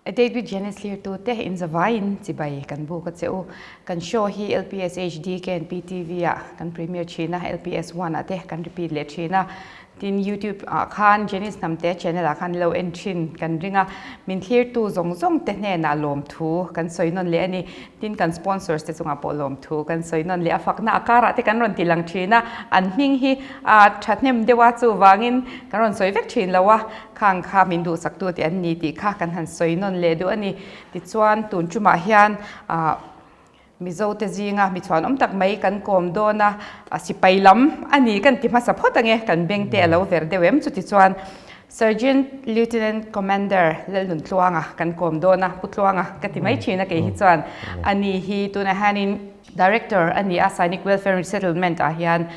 A date with Janice Hlirtu te inzavaiin chibai kan buk a che u. Kan show hi LPS HD KNP TV ah kan premiere thin a, LPS One ah te kan repeat leh thin a. Tin YouTube ah khan Janice Hnamte channel ah khan lo en thin kan ring a. Min thlirtu zawng zawng te hnenah lawmthu kan sawi nawn leh a ni. Tin kan sponsors te chungah pawh lawmthu kan sawi nawn leh a. Fakna a karah te kan rawn ti lang thin a, an hming hi a thahnem deuh a, chuvangin kan rawn sawi vek thin lo a. Khang kha min duhsaktu tih an ni tih kha kan han sawi nawn leh duh a ni. Tichuan, tun tumah hian Mizote zinga mi chhuanawm tak mai kan kawm dawn a, sipai lam a ni kan ti hmasa phawt ange, kan beng te a lo ver deuh em. Chutichuan, Sergeant Lieutenant Commander Lalnuntluanga kan kawm dawn a, Pu Tluanga ka ti mai thin a kei hi chuan. Ani hi tunah hianin Director a ni a, Sainik Welfare and Resettlement ah hian.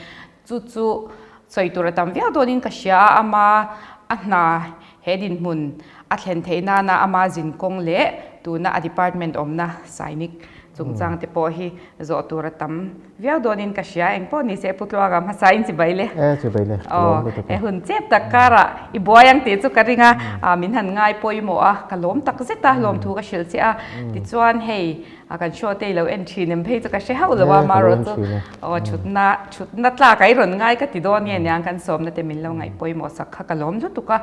Chu chu sawi tur a tam viau dawnin ka hria a, ama a hna he dinhmun a thlen theih nana ama zin kawng leh tuna a department awmna Sainik chungchang te pawh hi zawh tur a tam viau dawnin ka hria. Eng pawh ni se Pu Tluanga hmasa in chibai le. E chibai le, ka lawm lutuk e. He hun chep tak karah i buai ang tih chu ka ring a, min han ngai pawimawh a, ka lawm tak zet a, lawmthu ka hrilh che a. Tichuan hei A kan show te i lo en thin em phei chu ka hre hauh lo a, marawh chu aw thutna thutna tlak a i rawn ngai ka ti dawn nge niang kan sawmna te min lo ngaih pawimawh sak kha ka lawm lutuk a.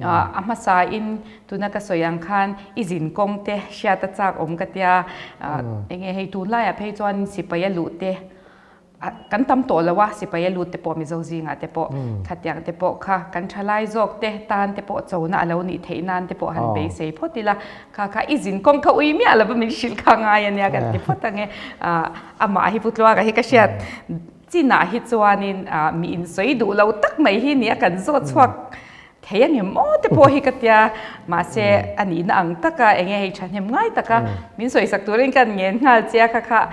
A hmasa in tuna ka sawi ang khan i zin kawng te hriat a chak awm ka tia, enge hei tunlaiah phei chuan sipai a luh te Kan tam tawh lo a, sipai a lut te pawh Mizo zingah te pawh khatiang te pawh kha kan thalai zawk te tan te pawh chona a lo nih theih nan te pawh han beisei phawt ila, kha kha i zin kawng kha ui miah lova min hrilh kha ngai a nia kan ti phawt ang e. Amah hi Pu Tluanga hi ka hriat chinah hi chuanin mi insawi duh lo tak mai hi nia kan zawt chhuak thei a ngem aw te pawh hi ka tia, mahse a nihna ang taka enge hei thahnem ngai taka min sawisak turin kan ngen nghal che a kha kha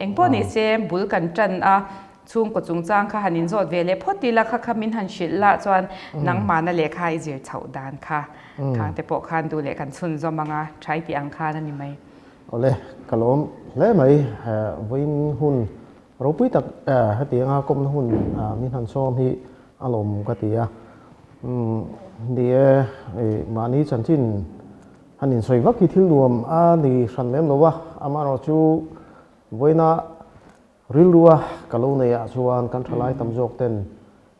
Engpawh ni se bul kan tan a, chhungkaw chungchang kha han inzawt ve leh phawt ila kha kha min han hrilh lah chuan nangmahna lehkha i zir chhoh dan kha khang te pawh khan duh leh kan chhunzawm ang a, tha i tih ang khan a ni mai. Awle, ka lawm hle mai. Vawiin hun ropui tak hetianga kawmna hun min han sawm hi a lawm ka ti a. Ni e, mahni chanchin Han insawi vak hi thil nuam a ni hran lem lo a, amaherawhchu vawiina rilrua ka lo neih ah chuan kan thalai tam zawk ten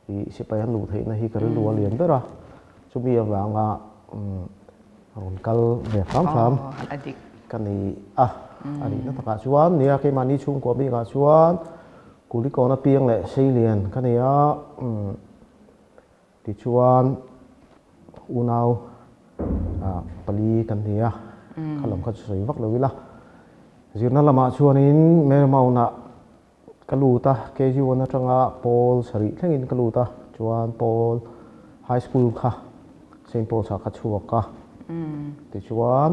ih sipai an luh theihna hi ka rilru a lian ber a, chumi avanga rawn kal ve hram hram ka ni a, a nihna takah chuan nia keimahni chhungkua bikah chuan Kulikawn apiang leh Seilian ka nei a. Tichuan, unau pali kan ni a, kha lam kha chu sawi vak lo ila. Zirna lamah chuanin Marymount-ah ka lut a, KG1 atanga pawl sarih thlengin ka lut a, chuan pawl High School kha Saint Paul's-ah ka chhuak a. Tichuan,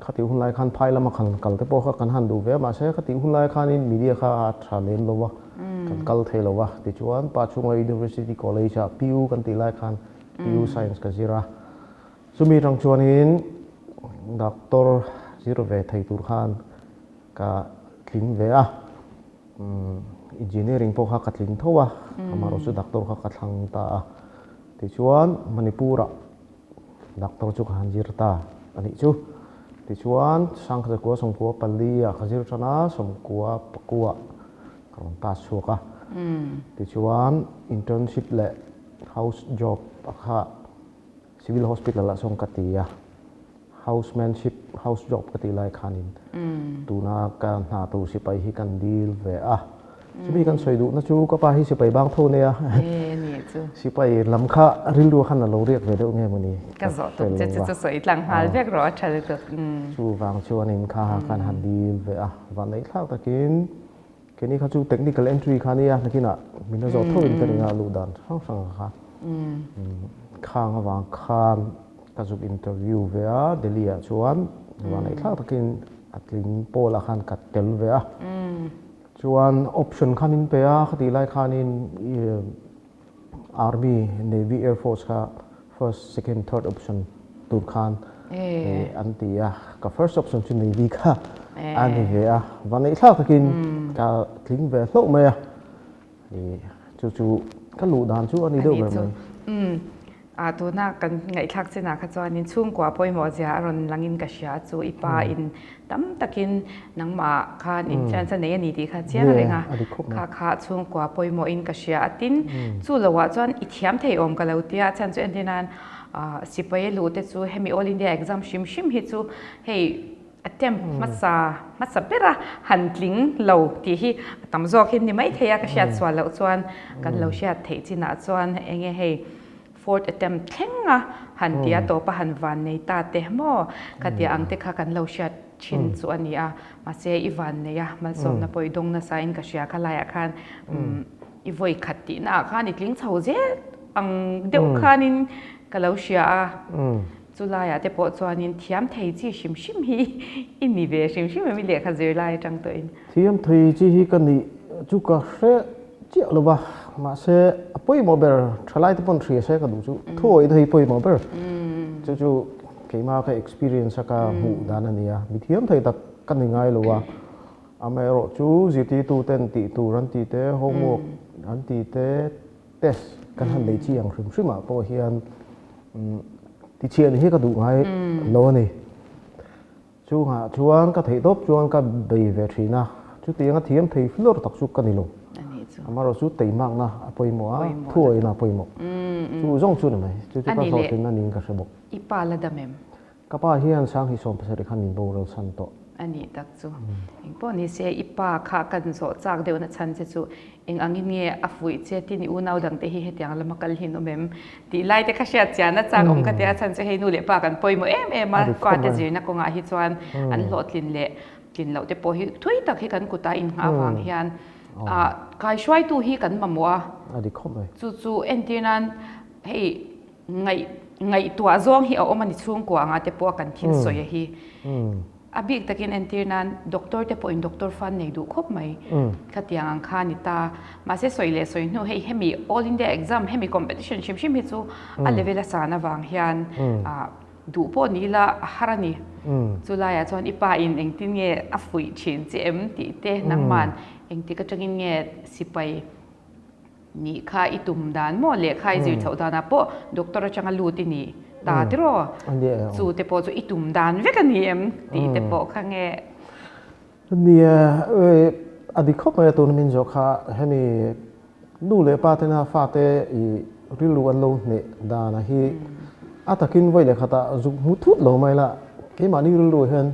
khatih hun lai khan phai lama khan kal te pawh kha kan han duh ve a, mahse khatih hun lai khanin media kha a tha lem lo a, kan kal thei lo a. Tichuan Pa Chhunga University College ah PU kan tih lai khan PU Science ka zir a, chumi atang chuanin doctor zir ve thei tur khan ka tling ve a, engineering pawh kha ka tling tho a, amaherawhchu doctor kha ka thlang ta a. Tichuan Manipur ah Doctor chu ka han zir ta a nih chu. Tichuan, Sangkhatakua sawmkua pali ah ka zir tan a, sawmkua pakua ka rawn pass chhuak a. Tichuan, internship leh house job a kha Civil Hospital ah sawn ka ti a, housemanship, house job ka tih lai khanin tuna ka hna tur sipai hi kan dil ve a. Chumi kan sawi duhna chu ka pa hi sipai bang tho nia. E ni chu. Sipai lam kha rilru khan a lo riak ve deuh nge mawni. Ka zawh tuk che chu chu sawi tlang nghal vek rawh a tha lutuk. Chuvang chuanin kha khan han dil ve a, vanneih thlak takin keini kha chu technical entry kha nia nakinah min la zawh tho in ka ring a luh dan hrang hrang kha. Khang avang khan ka zuk interview ve a Delhi ah chuan vanneih thlak takin a tling pawlah khan ka tel ve a. Chuan option kha min pe a, khatih lai khanin Army, Navy, Air Force kha first, second, third option tur khan an ti a. Ka first option chu Navy kha a ni ve a, vaneih thlak takin ka tling ve hlauh mai a. Chu chu ka luh dan chu a ni deuh ber mai. A tuna kan ngaihthlak chinah kha chuanin chhungkua pawimawh zia a rawn langin ka hria chu i pa in tam takin nangmah khan influence a nei a ni tih kha chiang reng a, kha kha chhungkua pawimawhin ka hria a tin chu loah chuan i thiam thei awm ka lo tia a chhan chu entir nan sipai a luh te chu hemi All India exam hrim hrim hi chu hei attempt hmasa hmasa bera han tling lo tih hi a tam zawk hi ni mai thei a ka hriat sual loh chuan kan lo hriat theih chinah chuan enge hei fourth attempt thleng a han tia tawp a han van nei ta te maw khatia ang te kha kan lo hriat thin chu a ni a mahse i van nei a malsawmna pawh i dawng nasa in ka hria kha laiah khan i vawi khat tihna ah khan i tling chho zel ang deuh khanin ka lo hria a chu laiah te pawh chuanin thiam thei chi hrim hrim hi i ni ve hrim hrim em i lehkha zir lai atang tawhin. Thiam thei chi hi ka nih chu ka hre chiah lo va, mahse a pawimawh ber thalai te pawn hria se ka duh chu thuawih te hi pawimawh ber. Chu chu keimah ka experience a ka hmuh dan a ni a, mi thiam thei tak ka ni ngai lo a, amaherawh chu zirtirtu ten tih tur an tih te, homework an tih te, test kan han nei chi ang hrim hrim ah pawh hian tichhiah hi ka duh ngai lo a ni. Chungah chuan ka theih tawp chuan ka bei ve thin a, chutianga thiam thei hlawr tak chu ka ni lo. Amaherawh chu teimakna a pawimawh a, thuawihna a pawimawh. Chu zawng chu ni mai, chu chu ka hlawhtlinna niin ka hre bawk. I pa la dam em? Ka pa hian Sanghi 17 khan min boral chhan tawh. A nih tak chu. Engpawh ni se i pa kha kan zawh chak deuhna chhan che chu Eng angin nge a fuih che tin i unau dangte hi hetiang lama kal hi an awm em? Tih lai te kha hriat chian a chak awm ka ti a, chhan chu hei nu leh pa kan pawimawh em em a, fate zirna kawngah hi chuan an hlawhtlin leh tlin loh te pawh hi thui tak hi kan kutah innghah avang hian kaihruaitu hi kan mamawh a, chu chu entir nan hei ngaih ngaihtuah zawng hi a awm a ni chhungkua anga te pawh a kan thil sawi a hi. A bik takin entir nan doctor te pawhin doctor fan nei duh khawp mai. Khatiang ang kha a ni ta. Mahse sawi leh sawi hnu hei hemi All India exam hemi competition hrim hrim hi chu a level a san avang hian duh pawh ni ila a har a ni. Chu laiah chuan i pa in engtin nge a fuih thin che em tih te nangman engtik atangin nge sipai Nih kha i tum dan maw lehkha i zir chhoh danah pawh doctor atanga lut i ni ta tiraw? Chu te pawh chu i tum dan vek a ni em tih te pawh kha nge? Nia, a dik khawp mai a tuna min zawh kha hemi nu leh pa tena fate i rilru an lo hneh dana hi a takin vawi leh khatah zuk hmu thut lo mai la keimahni rilru hian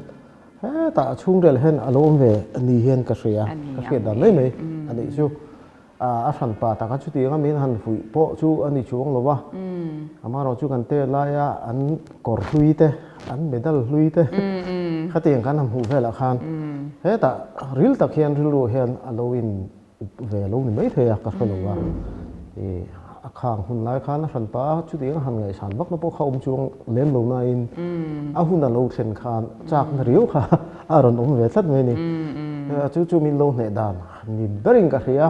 hetah chhungrel hian a lo awm ve ni hian ka hria ka hriat dan mai mai a nih chu. A hran pa taka chutianga min han fuih pawh chu a ni chuang lo va, amaherawh chu kan tet laia an kawr hlui te, an medal hlui te khatiang kan han hmuh velah khan hetah ril tak hian rilru hian a lo in up ve lo ni maithei a ka hre lo va. A khang hun lai khan a hran pa chutianga han ngaihsan vakna pawh kha awm chuang lem lo nain a hun a lo thlen khan chakna riau kha a rawn awm ve tlat mai a ni. Chu chu min lo hneh dan. Ni berin ka hria,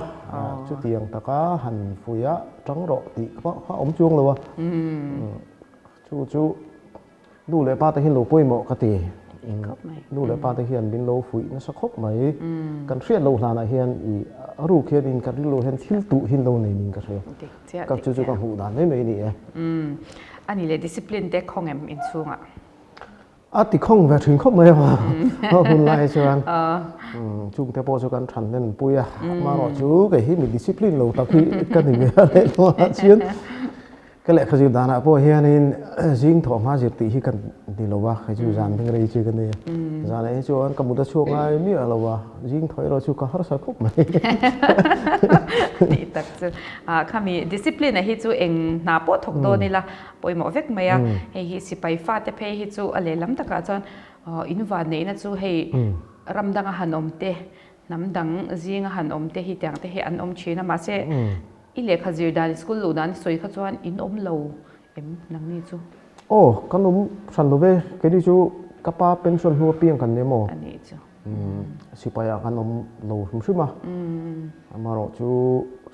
chutiang taka han fuih a tang rawh tih pawh kha awm chuang lo a. Chu chu nu leh pa te hian lo pawimawh ka ti. Nu leh pa te hian min lo fuih nasa khawp mai. Kan hriat loh hlanah hian i a ruk hian in ka rilru hian thil tuh hi lo nei nin ka hria. Ka chu chu ka hmuh dan mai mai a ni e. Ani leh discipline te khawng em inchhungah? A ti khawng ve thin khawp mai a, a hun lai chuan chungte pawh chu kan than hnen pui a, amaherawh chu kei hi mi discipline lo tak hi ka ni ve a leh hnawhah chuan ka lehkha zir danah pawh hianin zing thawh hma zir tih hi ka ni lo va, kei chu zan hming rei chi ka ni a, zanah hi chuan ka mut a chhuak ngai miah lo va, zing thawh erawh chu ka harsa khawp mai. Tih tak chu khami discipline a hi chu eng hna pawh thawk dawn ila Pawimawh vek mai a, hei hi sipai fate phei hi chu a lehlam takah chuan in vanneihna chu hei ram danga han awm te, hnam dang zinga han awm te hi tiang te hi an awm thin a, mahse i lehkha zir dan i school luh dan i sawi kha chuan in awm lo em nangni chu? Aw, kan awm hran lo ve, keini chu ka pa pension hnu apiang kan ni emaw? A nih chu. Sipai ah kan awm lo hrim hrim a, amaherawh chu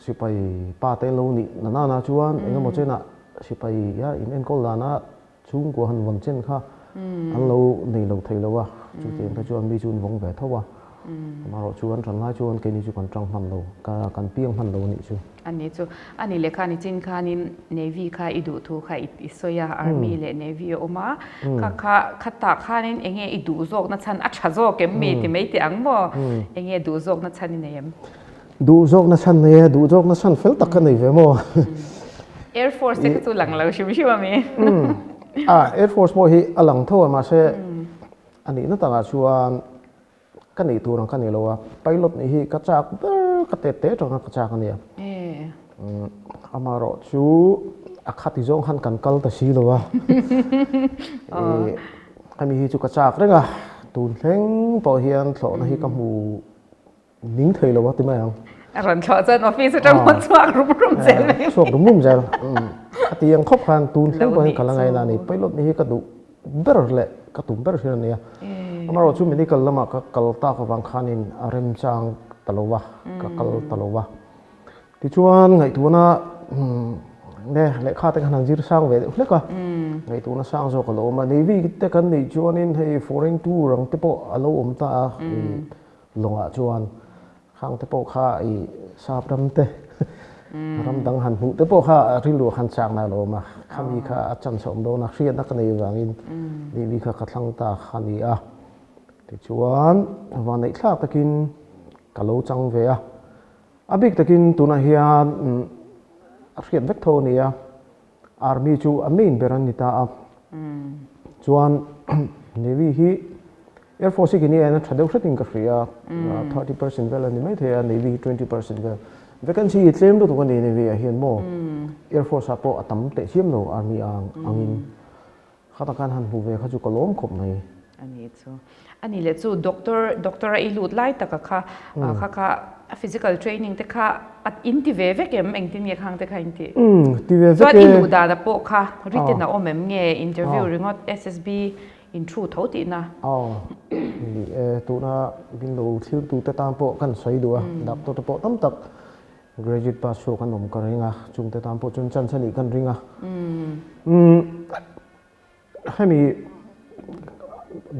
sipai pa te lo nih na nana chuan engemaw chenah Sipai a in enkawl dana chhungkua han vawn chen kha an lo nei lo thei lo a, chutiang te chuan mi chu an vawng ve tho a. Amaherawh chu an ṭan lai chuan keini chu kan ṭang hman lo, kan piang hman lo a nih chu. A nih chu. A nih leh kha nichin khanin Navy kha i duh thu kha i sawi a, Army leh Navy a awm a, kha kha khatah khanin eng nge i duh zawkna chhan a ṭha zawk em mi ti mai teh ang maw? Eng nge duh zawkna chhan i nei em? Duh zawkna chhan nei e, duh zawkna chhan fel tak ka nei ve maw? Air Force te kha chu lang lo hrim hrim a mi? A, Air Force pawh hi a lang tho a, mahse a nihna takah chuan ka neih tur ang ka nei lo a, pilot nih hi ka chak ber ka tet te atanga ka chak a nia. Amaherawh chu a khati zawng khan kan kal ta si lo a, hemi hi chu ka chak reng a, tun thleng pawh hian thlawhna hi ka hmu Ning thei lo a ti mai ang. A rawn thlawh chuan office atang pawn chhuak rum rum zel mai. Chhuak rum rum zel. A ti ang khawp khan tun thleng pawhin ka la ngaina a ni. Pilot nih hi ka duh ber leh ka tum ber hriat a nia. Amaherawhchu medical lamah ka kal tak avang khanin a remchang ta lo va, ka kal ta lo va. Tichuan ngaihtuahna ne lehkha te khan han zir sang ve deuh hlek a, ngaihtuahna sang zawk a lo awm a. Navy te kan nih chuanin hei foreign tour ang te pawh a lo awm ta a. Lawngah chuan khang te pawh kha i sap ram te ram dang han hmuh te pawh kha rilru han chak na lo awm a, khami kha a chance a awm dawn a, hriatna ka nei vangin Navy kha ka thlang ta kha a ni a. Tichuan vanneih thlak takin ka lo chang ve a, a bik takin tunah hian a hriat vek tho a ni a, Army chu a main ber an ni ta a, chuan Navy hi Air Force hi kini aiin a tha deuh hretin ka hria a, 30% vel a ni maithei a, Navy hi 20% vel. Vacancy hi tlem lutuk a ni Navy ah hian maw, Air Force ah pawh a tam teh chiam lo Army angin. Khata khan han hmu ve kha chu ka lawm khawp mai. A ni chu. A ni leh chu doctor doctor a i lut lai taka kha kha kha a physical training te kha a in ti ve vek em engtin nge khang te kha in tih? Umm ti ve vek e. Chuan i luh dan a pawh kha written a awm em nge interview ringawt SSB in thu tho tihna? Aw ni e tuna min lo thlir te tan pawh kan sawi duh a doctor te pawh tam tak Graduate pass chhuak an awm ka ring a, chungte tan pawh chuan chance a nih kan ring a. Umm hemi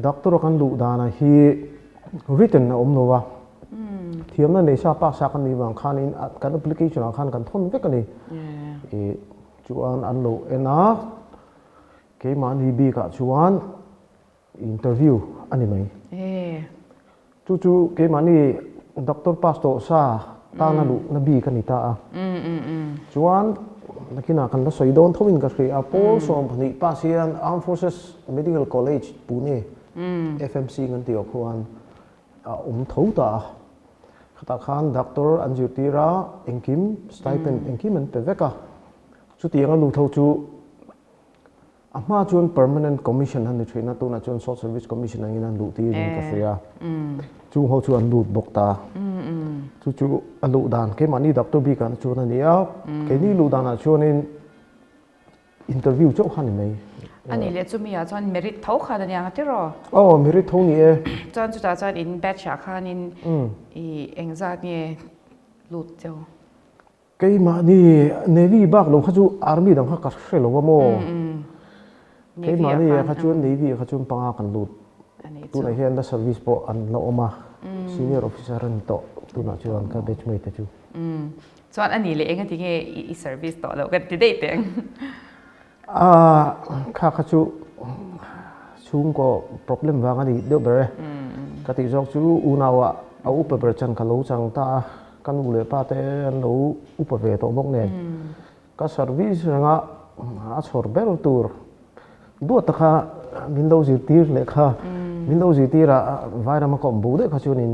doctor a kan luh dana hi written a awm lo a, thiamna nei sa pass a kan nih vang khanin kan application ah khan kan thawn vek a ni. Ih chuan an lo en a, keimahni bikah chuan Interview a ni mai. Chu chu keimahni doctor pass tawh sa tana luhna bik a ni ta a. Chuan nakinah kan la sawi dawn tho in ka hria a, Paul 12 pass hian Armed Forces Medical College Pune, FMC kan tih ah khuan a awm tho ta a. Khatah khan doctor an zirtir a, engkim stipend engkim an pe vek a. Chutiang a lut ho chu A hma chuan Permanent Commission an ni thin a, tunah chuan Short Service Commission angin an luh tir in ka hria. Chung ho chu an lut bawk ta. Chu chu a luh dan keimahni doctor bikah chuan a ni a, keini luh danah chuanin interview chauh kha a ni mai. A nih leh chumi ah chuan merit tho khan a nia nga tiraw? Aw, merit tho ni e. Chuan chutah chuan in batch ah khanin i engzat nge lut cheu? Keimahni Navy bak lo kha chu Army dang kha ka hre lo a maw? Keimahni ah kha chuan Navy ah kha chuan panga kan lut. Tunah hian la service pawh an la awm a, senior officer a ni tawh tunah chuan ka batchmate te chu. Chuan a nih leh engati nge i service tawh loh ka ti daih teh ang. A kha kha chu chhungkaw problem vang a ni deuh ber e. Ka tih zawk chu unau ah a upa ber chan ka lo chang ta a, ka nu leh pa te an lo upa ve tawh bawk nen. Ka service reng a, a chhawr ber tur duat ta kha min lo zirtir leh kha min lo zirtir a Vairam a ka awm bo daih kha chuanin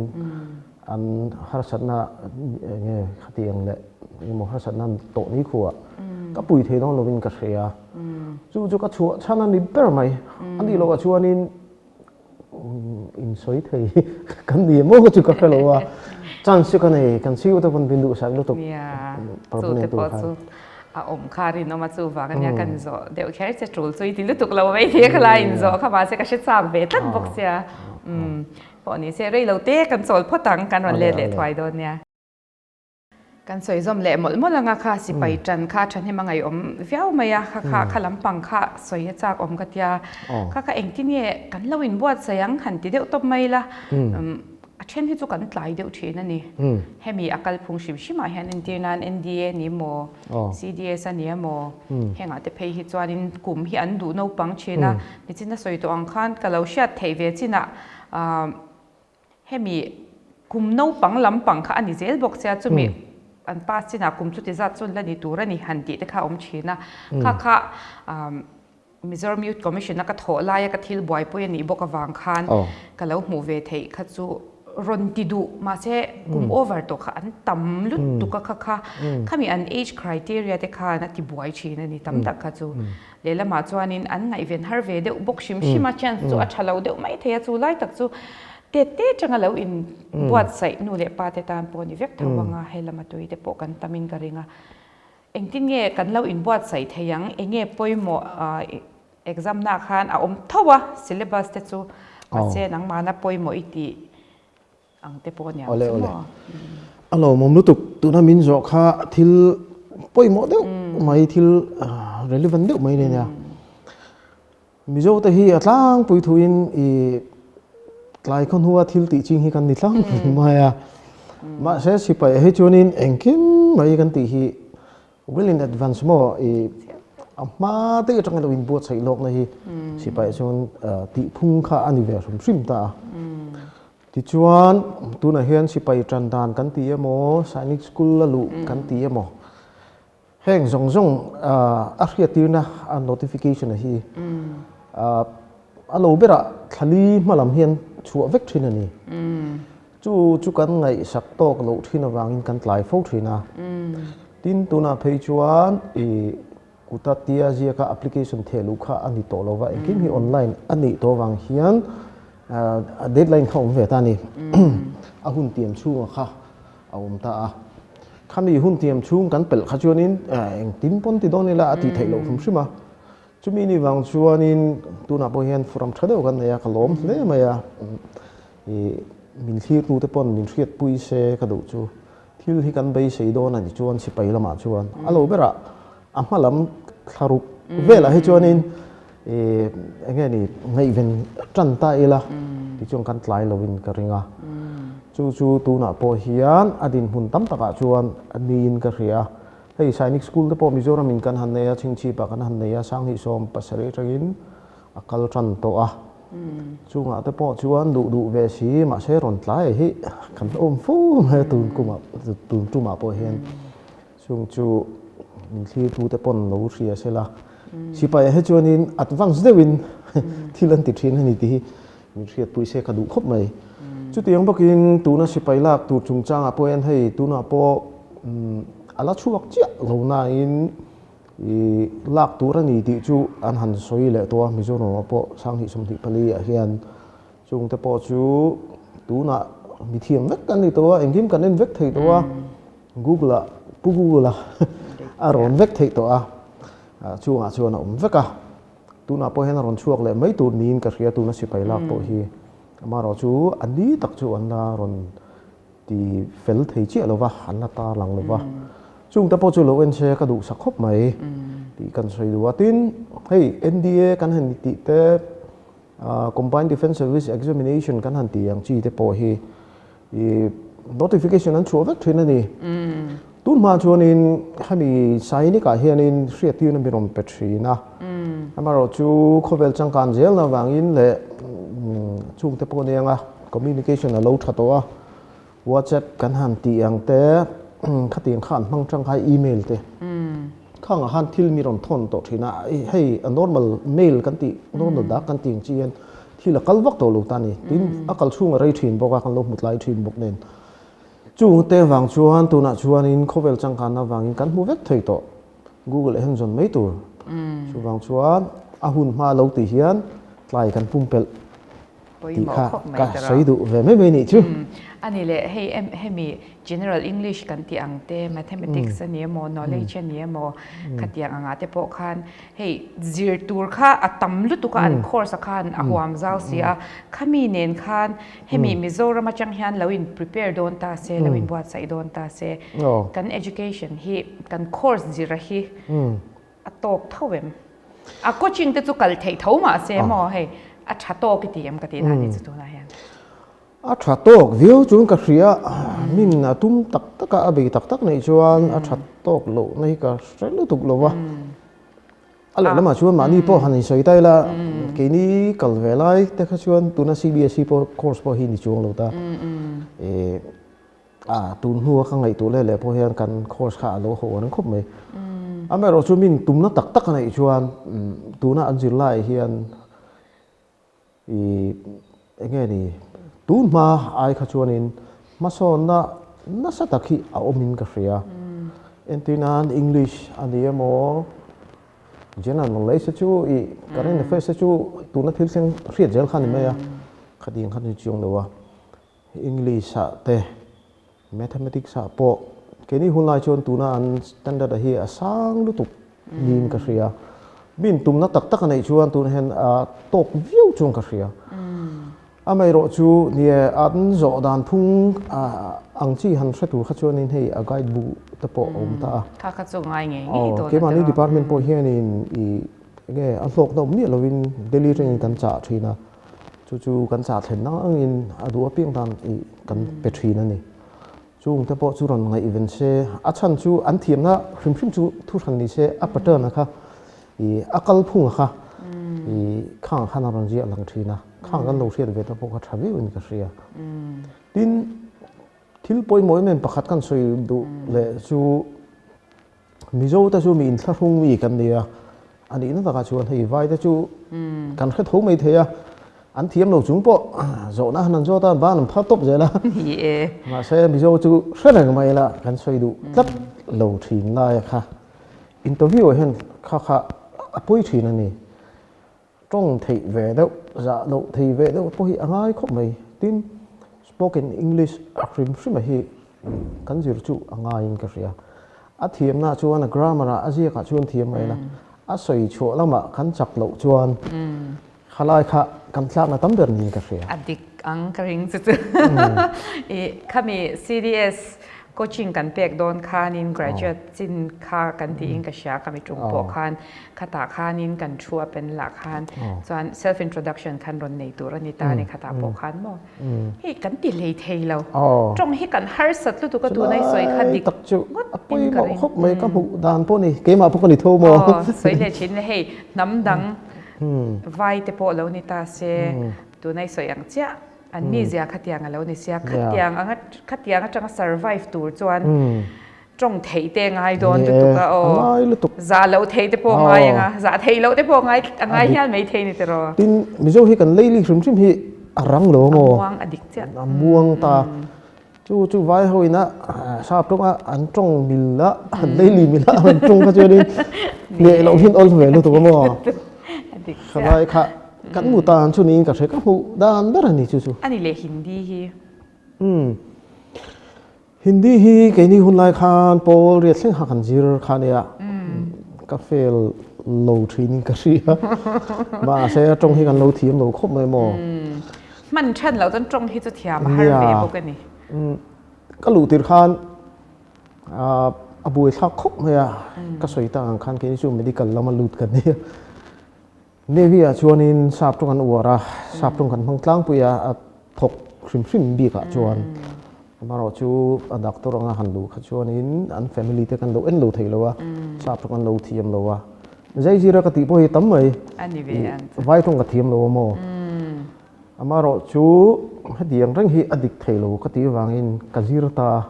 An harsatna eng nge khati ang leh engemaw harsatna an tawh ni khuah ka pui thei dawn lovin ka hria. Chu chu ka chhuah chhan a ni ber mai. A nih loh ah chuanin insawi thei kan ni emaw chu ka hre lo a. Chance chu ka nei, kan siu te pawn min duhsak lutuk. Nia, chu te pawh chu a awm kha rinawm a chuvang ania kan zawh deuh kher che tul chu i ti lutuk lo mai thei a khalai inzawh kha mahse ka hre chak ve tlat bawk sia. Pawh ni se rei lo te kan chawl phawt ang kan rawn let leh thuai dawn nia. Kan sawi zawm leh mawlh mawlh anga kha sipai tan kha thahnem a ngaihawm viau mai a, kha kha kha lampang kha sawi a chak awm ka tia, kha kha engtin nge kan lo inbuatsaih ang han ti deuh tawp mai la, A then hi chu kan tlai deuh thin a ni. Hemi a kalphung hrim hrimah hian entir nan NDA ni maw, CDS a ni emaw, hengah te phei hi chuanin kum hi an duh naupang thin a. Nichin a sawi tawh ang khan ka lo hriat theih ve chinah hemi kum naupang lampang kha a ni zel bawk sia, chumi an pass chinah kum chuti zat chuan la ni tur a ni han tih te kha a awm thin a. Kha kha Mizoram Youth Commission a ka thawh laia ka thil buaipui a nih bawk avang khan ka lo hmuh ve theih kha chu rawn ti duh mahse kum over tawh kha an tam lutuk a kha kha khami an age criteria te khan a ti buai thin a ni tam tak kha chu lehlamah chuanin an ngaihven har ve deuh bawk hrim hrim a chance chu a tha lo deuh mai thei a chu lai tak chu tet te atanga lo in buatsaih nu leh pa te tan pawh a ni vek tho ang a helama tui te pawh kan tamin ka ring a. Engtin nge kan lo inbuatsaih thei ang? Enge pawimawh exam na khan a awm tho a, syllabus te chu mahse nangmahna pawimawh i tih ang te pawh aniang chu maw? A lawmawm lutuk, tuna min zawh kha thil pawimawh deuh mai, thil relevant deuh mai nia. Mizo te hi a tlangpui thuin i tlai khaw hnua thil tih ching hi kan ni tlangpui mai a. Mahse sipai hi chuanin engkim mai kan tih hi well in advance maw i a hma te atanga lo inbuatsaih lawkna hi sipai chuan tih phung kha a ni ve hrim hrim ta a. Tichuan tunah hian sipai tan dan kan ti emaw Sainik School a luh kan ti emaw Heng zawng zawng a hriattirna a notification a hi a lo berah thlali hma lam hian chhuah vek thin a ni. Chu chu kan ngaihsak tawk loh thin avangin kan tlai fo thin a. Tin tunah phei chuan i kuta tia ziaka application theh luh kha a ni tawh lo va, engkim hi online a nih tawh avang hian a deadline kha a awm ve ta a ni. A hun tiam chhunga kha a awm ta a. Khami hun tiam chhung kan pelh kha chuanin engtin pawn ti dawn ila a tih theih loh hrim hrim a. Chumi ni vang chuanin tunah pawh hian furam tha deuh kan nei a, ka lawm hle mai a. Ih min thlirtu te pawn min hriatpui se ka duh chu thil hi kan beisei dawn a ni chuan sipai lamah chuan a lo berah a hma lam thlaruk velah hi chuanin ih eng nge ni ngaihven tan ta ila tichuan kan tlai lovin ka ring a. Chu chu tunah pawh hian a dinhmun tam takah chuan a niin ka hria. Hei Sainik School te pawh Mizoram in kan han nei a, Chhingchhipah kan han nei a, Sanghnih 17 atangin a kal tan tawh a. Chungah te pawh chuan duh duh ve si mahse rawn tlai hi kan awm fo mai a tun kumah tun tumah pawh hian. Chung chu min thlirtute pawn lo hria se la, sipai ah hi chuanin advance deuhin thil an ti thin a ni tih hi min hriatpui se ka duh khawp mai. Chutiang bawkin tuna sipai lak tur chungchangah pawh hian hei tunah pawh a la chhuak chiah lo nain i lak tur a ni tih chu an han sawi leh tawh a, Mizoram ah pawh Sanghnih 24 ah hian chungte pawh chu tunah mithiam vek kan ni tawh a, engkim kan en vek thei tawh a. Google ah Pu Google a a rawn vek theih tawh a, chungah chuan a awm vek a, tunah pawh hian a rawn chhuak leh mai tur niin ka hria tuna sipai lak pawh hi amaherawh chu a ni tak chu an la rawn ti fel thei chiah lo va, an la tar lang lo va, chungte pawh chu lo en se ka duhsak khawp mai tih kan sawi duh a, tin hei NDA kan han tih te Combined Defence Service Examination kan han tih ang chi te pawh hi I notification an chhuah vek thin a ni. Tun hma chuanin hemi Sainik ah hianin hriattirna mi rawn pe thin a. Amaherawhchu khawvel changkan zelna avangin leh chungte pawh nia anga communication a lo tha tawh a. WhatsApp kan han tih ang te khatiang kha an hmang tangkai email te. Khangah khan thil mi rawn thawn tawh thin a, hei a normal mail kan tih, normal dak kan tih ang chi hian thil a kal vak tawh lo ta a ni. Tin, a kal chhung a rei thin bawk a, kan lo hmu tlai thin bawk nen. Chung te vang chuan tunah chuanin khawvel changkanna vangin kan hmu vek thei tawh. Google ah hian zawn mai tur. Chuvang chuan a hun hma lo tih hian tlai kan pumpelh. tih kha ka sawi duh ve mai mai nih chu. A ni leh, hei hemi General English kan tih ang te, Mathematics a ni emaw, Knowledge a ni emaw, khatiang angah te pawh khan hei zir tur kha a tam lutuk a, an course a khan a huam zau si a, khami nen khan hemi Mizoram atang hian lo in prepare dawn ta se, lo in buatsaih dawn ta se, kan education hi, kan course zira hi A tawk tho em? A coaching te chu kal theih tho mah se maw hei a tha tawk i ti em ka tih na ni chu tunah hian. A tha tawk viau chuan ka hria, min a tum tak tak a, a bei tak tak neih chuan a tha tawk loh na hi ka hre lutuk lo va. A lehlamah chuan mahni pawh han insawi ta ila, keini kal ve lai te kha chuan tuna CBSE pawh course pawh hi ni chuang lo ta. A tun hnua ka ngaihtuah leh leh pawh hian kan course kha a lo ho reng khawp mai. Amaherawhchu chu min tumna tak tak a neih chuan tuna an zirlaiah hian i eng nge ni tun hma ai kha chuanin hmasawnna nasa tak hi a awmin ka hria. Entir nan English a ni emaw General knowledge te chu i current affairs te chu tuna thil thleng hriat zel kha a ni mai a, khatiang kha chu chiang lo a. English ah te, Mathematics ah pawh keini hun lai chuan tuna an standard a hi a sang lutuk niin ka hria. Min tumna tak tak a neih chuan tunah hian a tawk viau chuan ka hria. Amaherawh chu nie an zawh dan phung ang chi han hre tur kha chuanin hei a guide bu te pawh a awm ta a. Kha kha chu ngai ngei ngei dawn a tiraw. Keimahni department pawh hianin i enge a hlawkna awm miah lovin Delhi atangin kan chah thin a. Chu chu kan chah thlen nang angin a duh apiang tan i kan pe thin a ni. Chung te pawh chu rawn ngaihven se, a chhan chu an thiamna hrim hrim chu thu hran ni se, a pattern a kha i a kalphung a kha i khang khan a rawn ziah lang thin a, khang kan lo hriat ve te pawh kha tha viau in ka hria. Tin, thil pawimawh em em pakhat kan sawi duh leh chu Mizo te chu mi inthlahrung mi kan ni a, a nihna takah chuan hei vai te chu kan hre tho mai thei a, an thiam lo chung pawh zawhna han an zawt a, ban an phar tawp zel a, mahse Mizo chu hre reng mai ila kan sawi duh tlat lo thin lai a kha interview ah hian kha kha a pawi thin a ni. Tawng theih ve deuh, zah loh thei ve deuh pawh hi a ngai khawp mai. Tin, spoken English a hrim hrim a hi kan zir chu a ngaiin ka hria. A thiamna chuan a grammar ah a ziakah chuan thiam mai la, a sawi chhuah lamah kan chak loh chuan khalai kha kan tlakna tam ber niin ka hria. A dik ang ka ring chu chu. I khami CDS coaching kan pek dawn khanin graduate chin kha kan tiin ka hria khami tum pawh khan Khatah khanin kan thu a pen lah khan chuan self introduction khan rawn nei tur a ni ta a ni khatah pawh khan maw hei kan ti hlei thei lo tawng hi kan harsat lutuk a tuna i sawi kha dik ngawt in ka ring khawp mai ka hmuh dan pawh ni keimah pawh ka ni tho maw sawi leh thin hei hnam dang vai te pawh lo ni ta se tuna i sawi ang chiah an mizia khatiang a lo ni sia khatiang anga khatiang atanga survive tur chuan Tawng theih te ngai dawn lutuk a aw. Ngai lutuk. Zah loh theih te pawh ngai anga, zah theih loh te pawh ngai a ngai hial mai thei ni tiraw. Tin, Mizo hi kan leili hrim hrim hi a rang lo maw? A muang a dik chiah. A muang ta. Chu chu vai ho ina sap tawng a an tawng mil a, an leili mil a an tawng kha chuanin hneh loh hian awl ve lutuk a maw? A dik chiah. Khalai kha kan hmu tan chu niin ka hre ka hmuh dan ber a ni chu chu. A ni leh Hindi hi. Umm. Hindi hi keini hun lai khan pawl riat thleng kha kan zir kha nia ka fail lo thin in ka hria mahse a tawng hi kan lo thiam lo khawp mai maw. Hman then loh chuan tawng hi chu thiam a har ve bawk a ni. Ka luh tir khan a buai thlak khawp mai a ka sawi tak ang khan keini chu medical lama lut kan nia. Navy ah chuanin sap tawng an uar a, sap tawng kan hmang tlangpui a, a thawk hrim hrim bik ah chuan amaherawh chu a doctor anga han luh kha chuanin an family te kan lo en lo thei lo a, sap tawng an lo thiam lo a, zaizira ka tih pawh hi tam mai, vai tawng ka thiam lo a maw? Amaherawh chu hetiang reng hi a dik thei lo ka tih avangin ka zir ta a,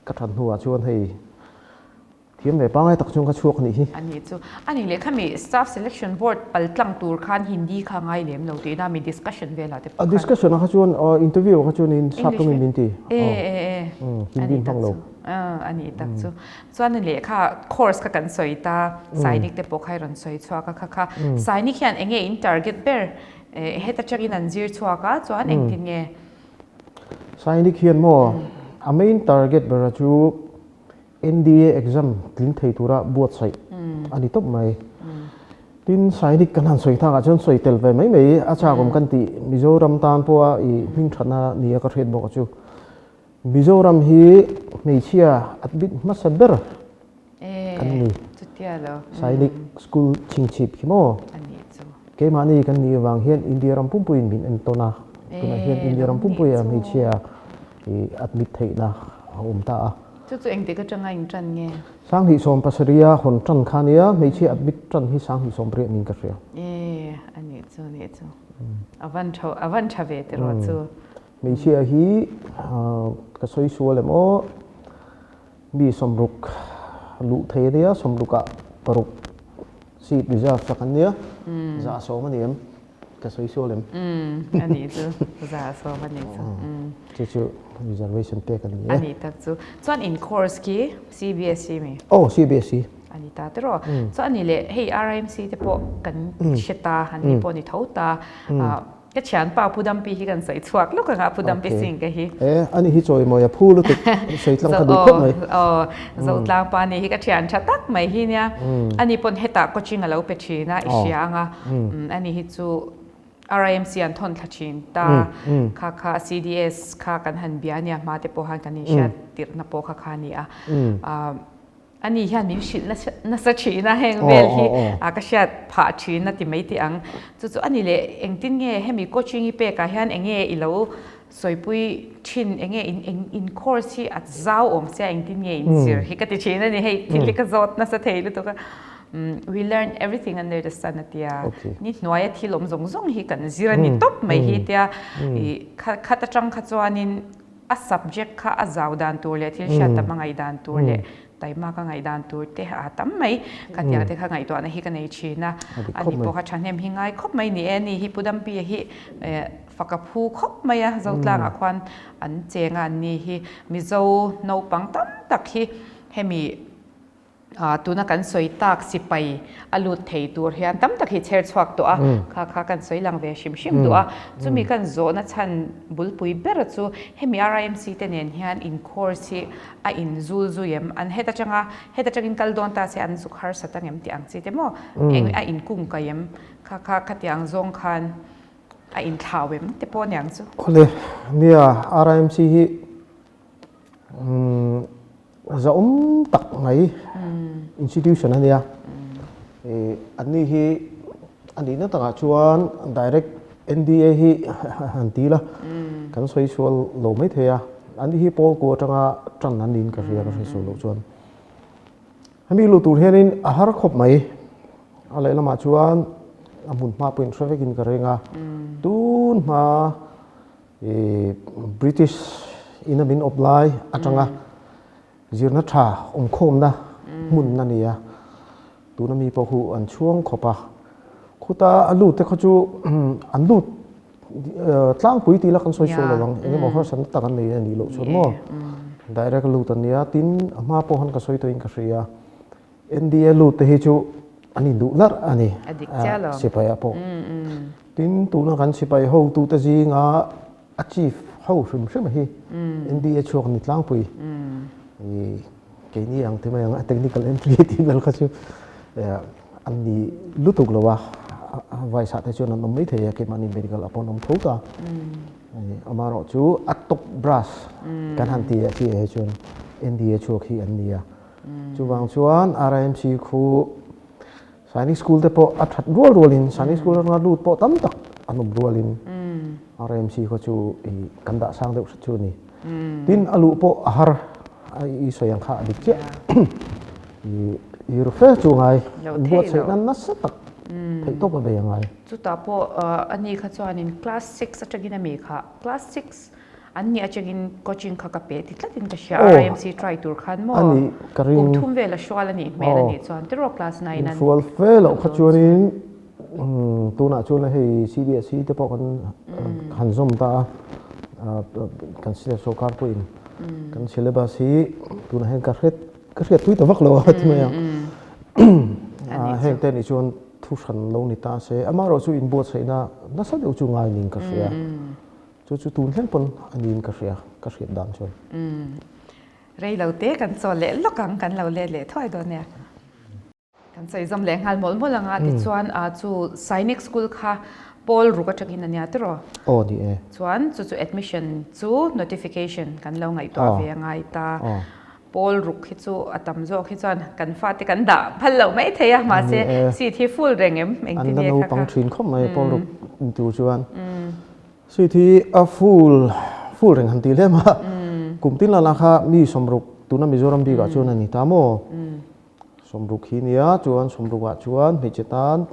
ka that hnuah chuan hei Thiam ve pangai tak chuan ka chhuak anih hi. A nih chu. A nih leh khami Staff Selection Board pal tlang tur khan Hindi kha ngai lem lo tihna mi discussion velah te pawh khan. A discussion ah kha chuan interview ah kha chuanin sap tawngin min ti. E e e. Hindi hmang lo. A nih tak chu. Chuan a lehkha course kha kan sawi ta, Sainik te pawh kha i rawn sawi chhuak a kha kha. Sainik hian eng nge in target ber? Heta tangin an zir chhuak a chuan engtin nge? Sainik hian maw a main target bera chu NDA exam tling thei tura buatsaih a ni tawp mai. Tin, Sainik kan han sawi thakah chuan sawi tel ve mai mai a chakawm kan tih Mizoram tan pawha i hmingthatna ni a ka hriat bawk a chu. Mizoram hi hmeichhia admit hmasa ber kan ni. Sainik School chhingchhip khi maw? Keimahni kan nih avang hian India ram pumpuiin min entawn a. Tunah hian India ram pumpuia hmeichhia i admit theihna a awm ta a. Chu chu engtik atanga in tan nge? 2017 a hawn tan kha nia, hmeichhia admit tan hi 2018 niin ka hria. E, a nih chu, a nih chu. A van tha, a van tha ve tiraw chu. Hmeichhia hi ka sawi sual em aw, mi 60 luh thei a nia, 60 ah paruk seat reserve sak an nia, 110 a ni em? Ka sawi sual em? Umm, a nih chu. 110 a nih chu. Umm. Chu chu reservation pek a ni e. A nih tak chu. Chuan in course khi CBSE mi? Aw, CBSE. A ni ta tiraw. Chuan a nih leh hei RIMC te pawh kan hre ta, an ni pawh ni tho ta. Ka thianpa Pu Dampi hi kan sawi chhuak lawk ang a, Pu Dampi Singh ka hi. E, ani hi chawimawi a phu lutuk, sawi tlang kha duh khawp mai. Aw, Zotlang pa ni hi ka thian tha tak mai hi nia. Ani pawn hetah coaching a lo pe thin a, i hria ang a. Ani hi chu RIMC an thawn thla thin ta, kha kha CDS kha kan han bia nia hma te pawh khan kan inhriat tirhna pawh kha kha a ni a. Ani hian min hrilh nasa nasa thin a, heng vel hi ka hriat phah thin a ti mai teh ang. Chu chu ani leh engtin nge hemi coaching i pekah hian eng nge i lo sawipui thin, eng nge in eng in course hi a zau awm sia engtin nge in zir hi ka ti thin a ni, hei thil hi ka zawt nasa thei lutuk a. We learn everything under the sun a tia, ni hnuaia thil awm zawng zawng hi kan zir a ni tawp mai hi tia, i khat atang kha chuanin A subject kha a zau dan tur leh thil hriat tam a ngaih dan tur leh taima ka ngaih dan tur te a tam mai. Ka tiang te kha ngaihtuahna hi ka nei thin a. Ani pawh kha thahnem hi ngai khawp mai ni e. Ani hi Pu Dampi hi fak a phu khawp mai a. Zotlangah khuan an cheng a anni hi Mizo naupang tam tak hi hemi Tuna kan sawi tak sipai a lut thei tur hian tam tak hi chher chhuak tawh a, kha kha kan sawi lang ve hrim hrim duh a. Chumi kan zawhna chhan bulpui ber chu hemi RIMC te nen hian in course hi a in zul zui em? An het atanga het atangin kal dawn ta se an zuk harsat ang em tih ang chi te maw? Eng a in kung kai em? Kha kha khatiang zawng khan a in thlau em te pawh aniang chu. Awle, nia RIMC hi Zahawm tak mai institution a nia. Anni hi a nihna takah chuan direct NDA hi han ti la, kan sawi sual lo mai thei a. Anni hi pawl ku atanga tan an niin ka hria, ka hre sual loh chuan. Hemi luh tur hianin a har khawp mai. A lehlamah chuan a hmun hma pawhin hre vekin ka ring a. Tun hma British ina min awp lai atanga zirna tha awmkhawmna hmun a ni a, tuna mi pawh hu an chhuang khawp a, khuta a lut te khaw chu an lut tlangpui tih la kan sawi sual lo ang, engemaw harsatna tak an nei a nih loh chuan maw direct a lut an nia, tin a hma pawh han ka sawi tawhin ka hria. NDA lut te hi chu an induh larh a ni sipai ah pawh. Tin tuna kan sipai hotu te zinga a chief ho hrim hrim hi NDA chhuak ni tlangpui. Keini ang ti mai ang a technical entry tih vel kha chu an ni lutuk lo a, vice ah te chuan an awm mai thei a, keimahni medical ah pawh an awm tho ta. Amaherawh chu a top brass kan han ti ah chi ah hi chuan NDA chhuak hi an ni a. Chuvang chuan RIMC khu Sainik School te pawh a that rual rualin Sainik School atanga lut pawh tam tak an awm rualin RIMC khaw chu i kan dah sang deuh hret chu a ni. Tin a luh pawh a har i sawi ang kha a dik chiah. I i ru fe chu ngai buatsaih nan nasa tak theih tawp a bei a ngai. Chutah pawh ani kha chuanin class six atangin a mi kha class six An nih atangin coaching kha ka pe ti tlatin ka hria a, RIMC try tur khan maw? Anih ka ring. Kum thum vel a hrual anih hmel anih chuan tiraw class nine an. Hrual fe loh kha chuanin tunah chuan hei CBSE te pawh kan han zawm ta a, kan state sorkar pawhin kan syllabus hi tunah hian ka hret ka hriat tui ta vak lo a ti mai ang. Heng te nih chuan thu hran lo ni ta se, amaherawhchu inbuatsaihna nasa deuh chu ngai niin ka hria. Chu chu tun thleng pawn a niin ka hria, ka hriat dan chuan. Umm. Rei lo te kan chaw leh lawk ang, kan lo let leh thuai dawn nia. Kan sawi zawm leh nghal mawlh mawlh ang a, tichuan a chu Sainik School kha pawl ruk atangin a nia tiraw? Aw ni e. Chuan chu chu admission chu notification kan lo ngaihtuah ve a ngai ta. Pawl ruk hi chu a tam zawk hi chuan kan fate kan dah phal loh mai thei a, mahse seat hi full reng em? Engtin nge kha kha? An la naupang thin khawp mai pawl ruk tur chuan. Seat hi a full full reng han tih hlem a, kum tin lala kha mi 60 tuna Mizoram bikah chuan a ni ta maw? 60 hi nia chuan 60 ah chuan hmeichhe tan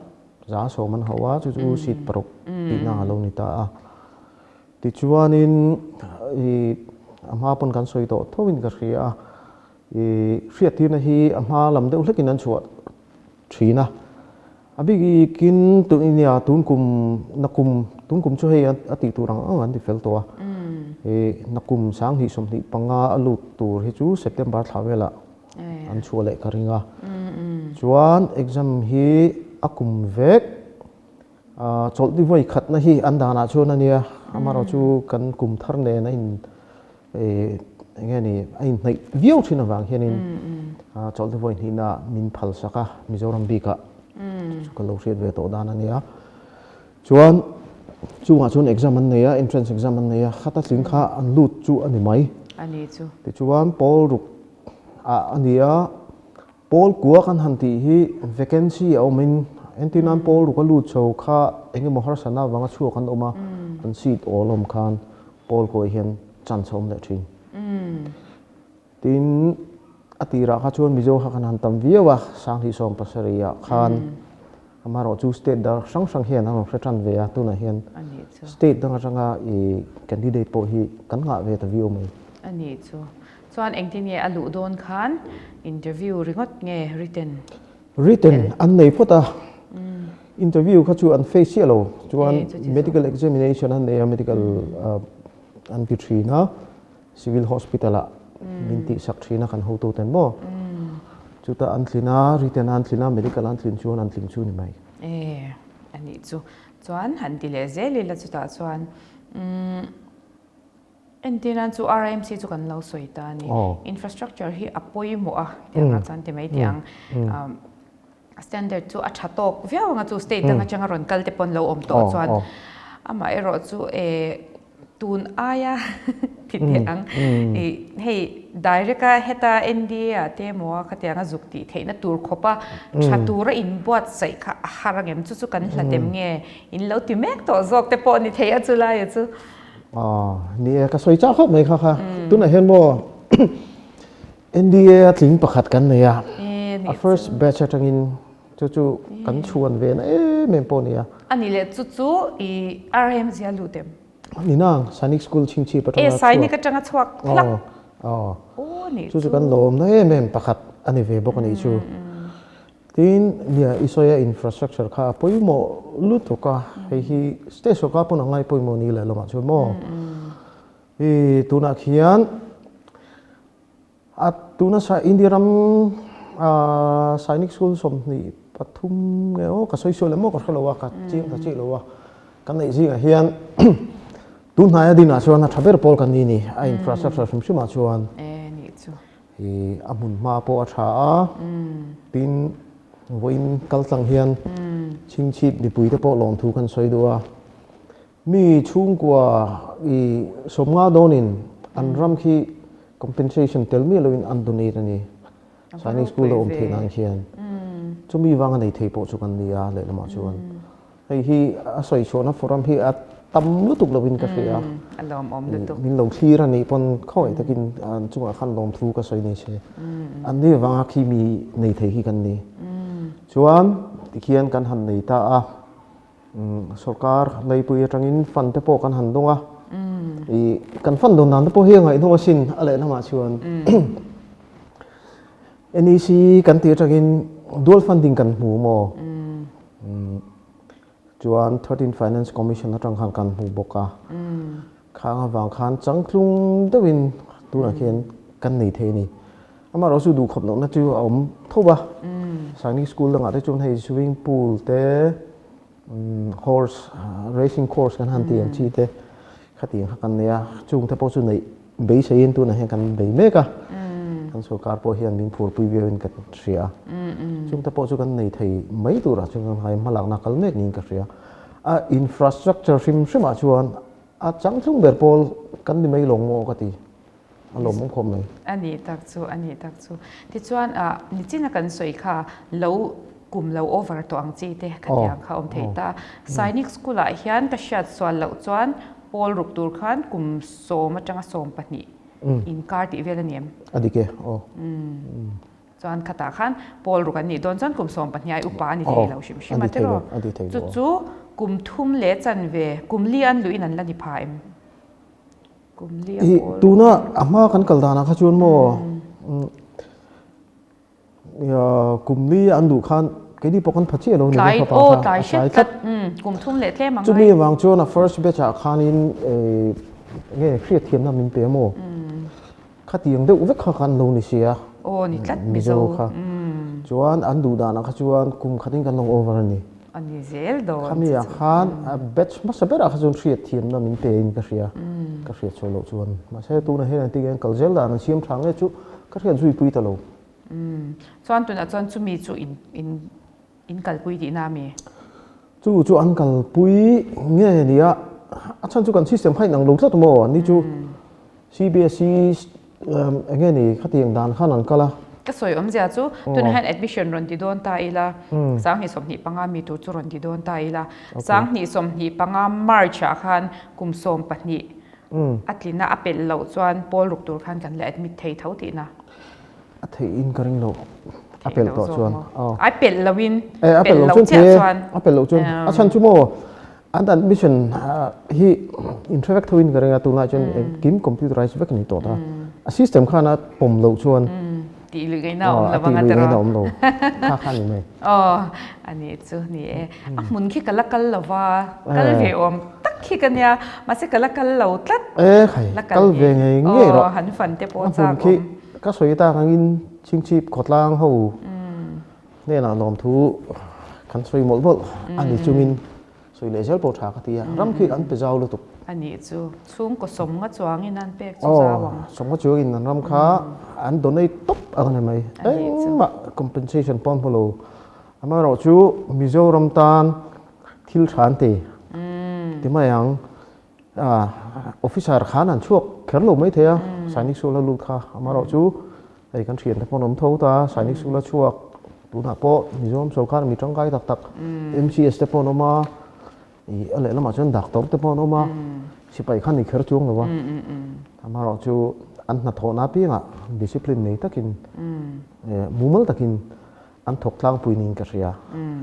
110 an hauh a, chu chu seat paruk tihna a lo ni ta a. Tichuanin i a hma pawn kan sawi tawh tho in ka hria a, i hriattirna hi a hma lam deuh hlekin an chhuah thin a. A bikin tun nia tun kum na kum tun kum chu hei a tih tur ang ang an ti fel tawh a, i na kum 2025 a lut tur hi chu September thla velah an chhuah leh ka ring a. Chuan exam hi a kum vek Chawlhni vawi khatna hi an danah chuan a nia, amaherawh chu kan kum thar nen a in eng nge ni a inhnaih viau thin avang hianin chawlhni vawi hnihna min phal sak a, Mizoram bikah chu ka lo hriat ve tawh dan a nia. Chuan chungah chuan exam an nei a, entrance exam an nei a, khata tling kha an lut chu a ni mai. Tichuan pawl ruk ah a ni a. Pawl kua kan han tih hi vacancy a awmin entir nan pawl ruk a lut chho kha engemaw harsatna avanga chhuak an awm a, an seat awl awm khan pawl kuah hian chance a awm leh thin. Tin, a tirah kha chuan Mizo kha kan han tam viau a, 2017 ah khan amaherawh chu state dang hrang hrang hian an rawn hre tan ve a, tunah hian state dang atanga i candidate pawh hi kan ngah ve ta viau mai. A nih chu. Chuan engtin nge a luh dawn khan interview ringawt nge written? Written an nei phawt a, interview kha chu an face chiah lo, chuan medical examination an nei a, medical an ti thin a, civil hospital ah min tih sak thin a kan hotu ten maw, chutah an tlin a, written an tlin a, medical an tlin chuan an tling chu ni mai. E a nih chu, chuan han ti leh zel ila chutah chuan umm. Entir nan chu RIMC chu kan lo sawi ta a ni. Infrastructure hi a pawimawh a tih angah chuan ti mai tih ang. Standard chu a tha tawk viau anga chu state dang atanga rawn kal te pawn lo awm tawh chuan amah erawh chu tun aia ti teh ang hei direct a heta NDA ah te emaw a khatianga zuk tih theihna tur khawpa tha tura inbuatsaih kha a har angem chu chu kan hlatem nge in lo ti mek tawh zawk te pawh ni thei a chu laia chu. Ni e, ka sawi chak khawp mai kha kha. Tunah hian maw NDA a tling pakhat kan nei a, a first batch atangin chu chu kan chhuan ve na em em pawh a ni a. A nih leh chu chu i RM zia lut em? Ni nang, Sainik School chhingchhip atanga chhuak. E, Sainik atanga chhuak hlak. Aw, chu chu kan lawm na em em pakhat a ni ve bawk a nih chu. Tin, nia i sawi a infrastructure kha a pawimawh lutuk a, hei hi state sawrkar pawn a ngai pawimawh ni leh lamah chuan maw? I tunah khian a tuna sa India ram Sainik School 23 nge aw ka sawi sual em maw ka hre lo a, ka chiang ta chiah lo a, kan neih zingah hian tun hnaia dinah chuan a tha ber pawl kan ni ni a infrastructure hrim hrimah chuan. I a hmun hma pawh a tha a, tin vawiin kal tlang hian chhingchhip mipui te pawh lawmthu kan sawi duh a. Mi chhungkua i 50 dawnin an ram khi compensation tel miah loin an donate a ni. Sainik School a awm theih nan khian chumi vanga nei thei pawh chu kan ni a lehlamah chuan. Hei hi a sawi chhuahna forum hi a tam lutuk lovin ka hria. A lawmawm lutuk. Min lo thlir a nih pawn khawngaih takin an chungah khan lawmthu ka sawi ni se. An ni avanga khi mi nei thei hi kan ni. Chuan tikhian kan han nei ta a, sorkar leipui atangin fund te pawh kan han dawng a. I kan fund dawn dan te pawh hi a ngaihnawm asin a lehlamah chuan. NEC kan tih atangin dual funding kan hmu maw? Chuan 13 Finance Commission atang khan kan hmu bawk a. Khang avang khan changtlung deuhin tunah khian kan nei thei a ni. Amaherawh chu duhkhawp lohna chu a awm tho va. Sainik School dangah te chuan hei swimming pool te, Horse racing course kan han tih ang chi te khatiang kha kan nei a, chung te pawh chu neih beiseiin tunah hian kan bei mek a, kan sorkar pawh hian min phurpui viauin ka hria a, chung te pawh chu kan nei thei mai turah chuan kan hai hmalakna kal mek niin ka hria. A infrastructure hrim hrimah chuan a changtlung ber pawl kan ni mai lawng maw ka ti. A lawmawm khawp mai. A nih tak chu, a nih tak chu. Tichuan ah nichina kan sawi kha lo kum lo over tawh ang chi te khatiang kha awm thei ta. Sainik School ah hian ka hriat sual loh chuan pawl ruk tur khan kum sawm atanga sawm pahnih inkar tih vel a ni em? A dik e, aw. Chuan khatah khan pawl ruk an nih dawn chuan kum sawm pahnih ai upa a ni thei lo hrim hrim a tiraw? Chu chu kum thum leh chanve kum li an luhin an la ni pha em? Kum li a pawl ruk. Tuna a hma kan kal danah kha chuan maw kum li an luh khan keini pawh kan pha chiah lo ni tlai aw tlai hret tlat kum thum leh tlem ang chumi avang chuan a first batch ah khanin nge hriat thiamna min pe maw Khatiang deuh vek kha kan lo ni sia. Aw ni tlat Mizo kha. Chuan an duh danah kha chuan kum khatin kan lo over a ni. A ni zel dawn. Khami ah khan batch hmasa berah kha chuan hriat thiamna min pe in ka hria. Ka hriat chhuah loh chuan. Mahse tunah hian engtin nge an kal zel dan an siam tha nge chu ka hriat zui pui ta lo. Chuan tunah chuan chumi chu in in In kalpui tihna a mi? Chu chu an kalpui nge nia, a chhan chu kan system kha inang lo tlat maw? Ani chu CBSE eng nge ni khatiang dan khan an kal a. Ka sawi awmzia chu tunah hian admission rawn ti dawn ta ila, 2025 mi tur chu rawn ti dawn ta ila, 2025 March ah khan kum 12 a tlina a pelh loh chuan pawl ruk tur khan kan la admit thei tho tihna. A theih in ka ring lo. A pelh tawh chuan. Ai pelh lo in. A pelh lo chiah chuan. A pelh lo chuan. A chhan chu maw an admission hi interact tho in ka ring a tunlai chuan engkim computerized vek a ni tawh ta. A system khan a pawm loh chuan. Tih lui ngaihna a awm lo ang a tiraw. A awm lo. Kha kha a ni mai. Aw a nih chu ni e. A hmun khi ka la kal lo va. Kal ve awm tak khi ka nia. Mahse ka la kal lo tlat. E khai kal ve ngei ngei rawh. Aw han fan te pawh chak awm. Ka sawi tak angin Chingchip khawtlang ho hnenah lawmthu kan sawi mawlh mawlh a ni chungin sawi leh zel pawh tha ka ti a, ram khi an pe zau lutuk. A nih chu, chhungkaw sawmnga chuangin an pek chu zau ang. Aw, sawmnga chuangin an ram kha an donate tawp ang a ni mai. Engmah compensation pawh an hmu lo. Amaherawhchu Mizoram tan thil tha an ti ti mai ang. Officer khan an chhuak kher lo mai thei a, Sainik School a lut kha amaherawh chu hei kan thiante pawh an awm tho ta, Sainik School a chhuak tunah pawh Mizoram sorkar mi tangkai tak tak MCS te pawh an awm a, ih a lehlamah chuan doctor te pawh an awm a, sipai khan ni kher chuang lo a, amaherawh chu an hnathawhna apiangah discipline nei takin mumal takin an thawk tlangpui niin ka hria.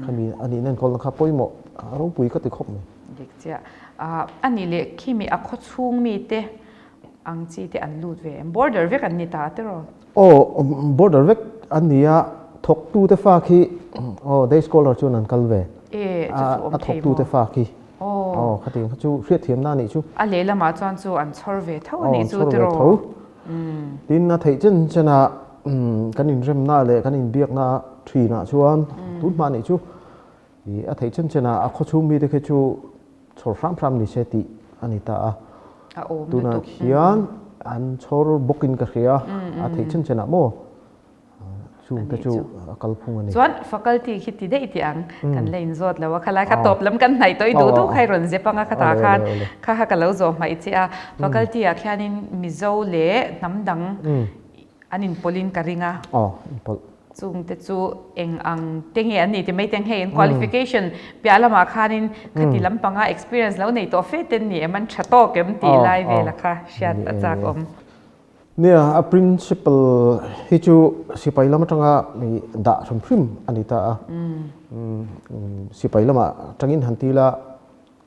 Khami a nihna enkawlna kha pawimawh ropui ka ti khawp mai. Dik chiah. A nih leh khimi a khaw chhung mite ang chi te an lut ve em? Border vek an ni ta tiraw? Aw, border vek an ni a, thawktute fa khi aw day scholar chuan an kal ve. E, chu chu awm thei maw? A thawktute fa khi. Aw, khatiang kha chu hriatthiamna a nih chu. A lehlamah chuan chu an chhawr ve tho a nih chu tiraw? Aw, an chhawr ve tho. Tin, a theih chen chenah kan inremna leh kan inbiakna thinah chuan tun hma nih chu a theih chen chenah a khawchhung mite khi chu chhawr hram hram ni se tih a ni ta a. Tunah khian an chhawr bawkin ka hria a theih chen chenah maw? Chung te chu a kal phung a ni. Chuan faculty khi ti daih tih ang kan la inzawt lo a, khalai kha tawp lam kan hnaih tawh i duh duh kha i rawn zep ang a khatah khan kha kha ka lo zawh hmaih che a. Faculty ah khianin Mizo leh hnam dang an inpawlhin ka ring a. Aw, inpawlh. Chung te chu eng ang te nge an ni ti mai teng hei in qualification piah lamah khanin khati lampanga experience lo nei tawh fe ten ni em an tha tawk em tih lai vela kha hriat a chak awm. Nia, a principal hi chu sipai lam atanga dah hrim hrim a ni ta a. Sipai lamah tangin han ti la,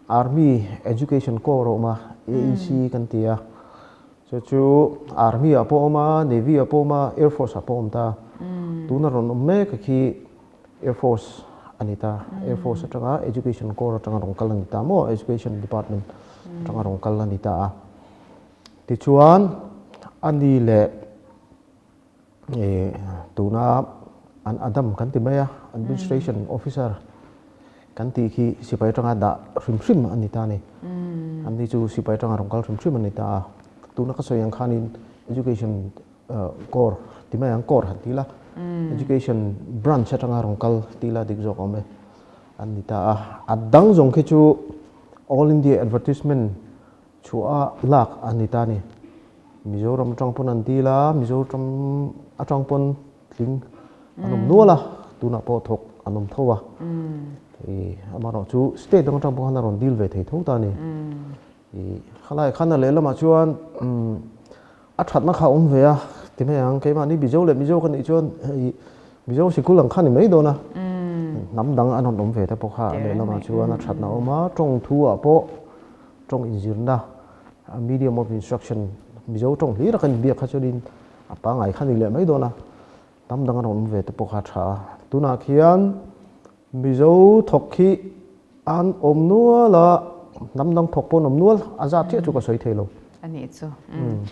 Army Education Corps a awm a, AEC kan ti a. Chu chu Army ah pawh a awm a, Navy ah pawh a awm a, Air Force ah pawh a awm ta. Tuna rawn awm mek a khi Air Force a ni ta. Air Force atanga Education Corps atanga rawn kal a ni ta maw? Education Department atanga rawn kal a ni ta a. Tichuan, a ni leh tuna an Adam kan ti mai a, Administration Officer kan tih khi sipai atanga dah hrim hrim a ni ta a ni. An ni chu sipai atanga rawn kal hrim hrim a ni ta a. Tuna ka sawi ang khanin Education Corps ti mai ang, Corps han ti la, Education Branch atanga rawn kal ti la dik zawk awm e an ni ta a. A dang zawng khi chu All India Advertisement Chhuah a lak a ni ta ni. Mizoram atang pawn an dil a, Mizoram atang pawn tling an awm nual a, tunah pawh thawk an awm tho a. Amaherawhchu state dang atang pawh khan a rawn dil ve thei tho ta ni. I khalai khan a lehlamah chuan a thatna kha a awm ve a ti mai ang, keimahni Mizo leh Mizo ka nih chuan hei Mizo sikul ang kha ni mai dawn a, hnam dang an rawn awm ve te pawh kha a lehlamah chuan a thatna a awm a, tawng thu ah pawh tawng inzirna medium of instruction Mizo tawng hlir a kan inbiak kha chuanin a pangngai kha ni leh mai dawn a, hnam dang an rawn awm ve te pawh kha a tha a, tunah khian Mizo thawk hi an awm nual a, hnam dang thawk pawh an awm nual, a zat chiah chu ka sawi thei lo. A nih chu.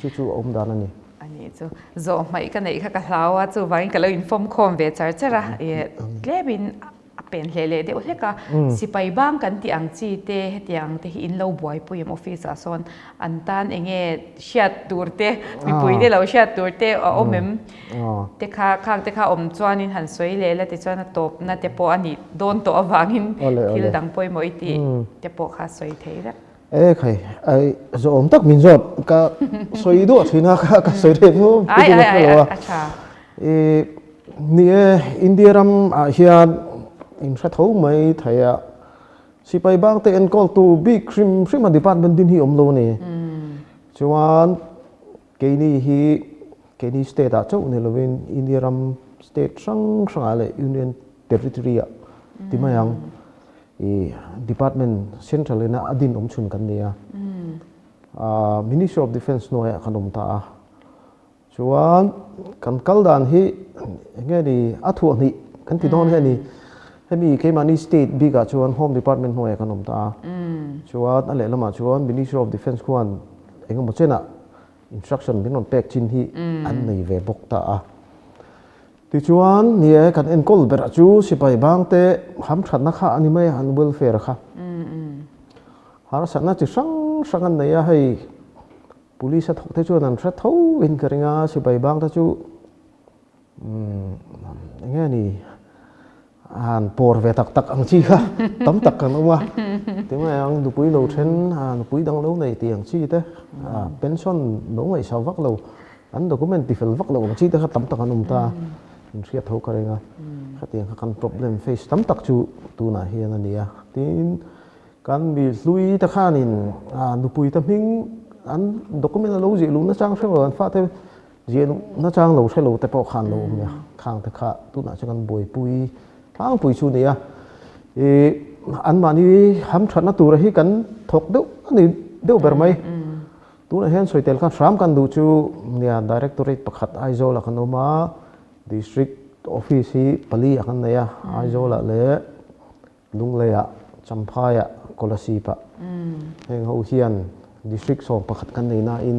Chu chu a awm dan a ni. A nih chu. Zawh hmaih ka neih kha ka hlau a, chuvangin ka lo infawm khawm ve char char a, tlemin a pen hleh leh deuh hlek a. Sipai bang kan tih ang chi te hetiang te hi in lo buaipui em office ah sawn an tan eng nge hriat tur te, mipui te lo hriat tur te a awm em? Te kha khang te kha awm chuanin han sawi leh la tichuan a tawpna te pawh a nih dawn tawh avangin thil dang pawimawh i tih te pawh kha sawi thei vek. E khai, ai zawhawm tak min zawt ka sawi duah thin a, ka sawi reh fo Ai ai ai a tha. I ni e, India ram ah hian in hre tho mai thei a, sipai bang te enkawl tu bik hrim hrim a department din hi awm lo a ni. Chuan Keini hi keini state ah chauh ni lovin India ram state hrang hrangah leh Union Territory ah ti mai ang i department central ina a din awm chhun kan ni a. Ministry of Defence hnuaiah kan awm ta a. Chuan kan kal dan hi eng nge ni a thuah hnih kan ti dawn hi a ni. Hemi keimahni state bikah chuan Home Department hnuaiah kan awm ta a. Chuan a lehlamah chuan Ministry of Defence khuan engemaw chenah instruction min rawn pek chin hi an nei ve bawk ta a. Tichuan, ni e, kan enkawl berah chu sipai bangte hamthatna kha a ni mai a, an welfare kha. Harsatna chi hrang hrang an nei a, hei police a thawk te chuan an hre tho in ka ring a, sipai bangte chu Umm eng nge ni han pawr ve tak tak ang chi kha tam tak kan awm a, tinge ang nupui lo then nupui dang lo nei tih ang chi te pension lo ngaihsau vak lo an document ti fel vak lo ang chi te kha tam tak an awm ta in hriat tho ka reng a, khatiang kha kan problem face tam tak chu tunah hian a ni a, tin kan mi hlui te khanin nupui te hming an document a lo zih luh nachang hreuh lo an fate Ziah nachang lo hre lo te pawh khan lo awm nia, khang te kha tunah chuan kan buaipui tlangpui chu nia. I anmahni hamthatna tura hi kan thawk deuh a ni deuh ber mai. Tunah hian sawi tel khan hram kan duh chu nia Directorate pakhat Aizawl ah kan awm a, District Office hi pali ah kan nei a, Aizawl ah leh Lungleiah, Champhaiah, Kolasipah heng ho hian District 11 kan nei nain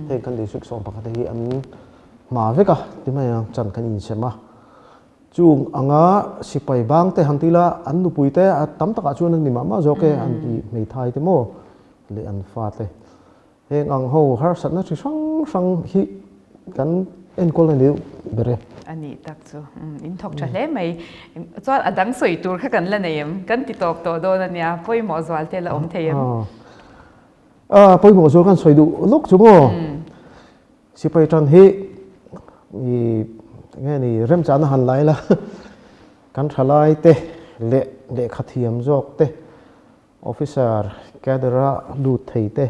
heng kan District 11 te hi an hma vek a ti mai ang chan kan insem a. Chung anga sipai bang te han ti ila an nupui te a tam takah chuan an ni mah mah zawk e an ti hmeithai te maw leh an fate. Heng ang ho harsatna chi hrang hrang hi kan enkawl a ni deuh ber e. A nih tak chu. In thawk tha hle mai. Chuan a dang sawi tur kha kan la nei em? Kan ti tawp tawh dawn a nia. Pawimawh zual te la awm thei em? A pawimawh zual kan sawi duh lawk chu maw? Sipai tan hi i enge ni remchahna han lai la kan thalai te leh lehkha thiam zawk te Officer cadre-a lut thei te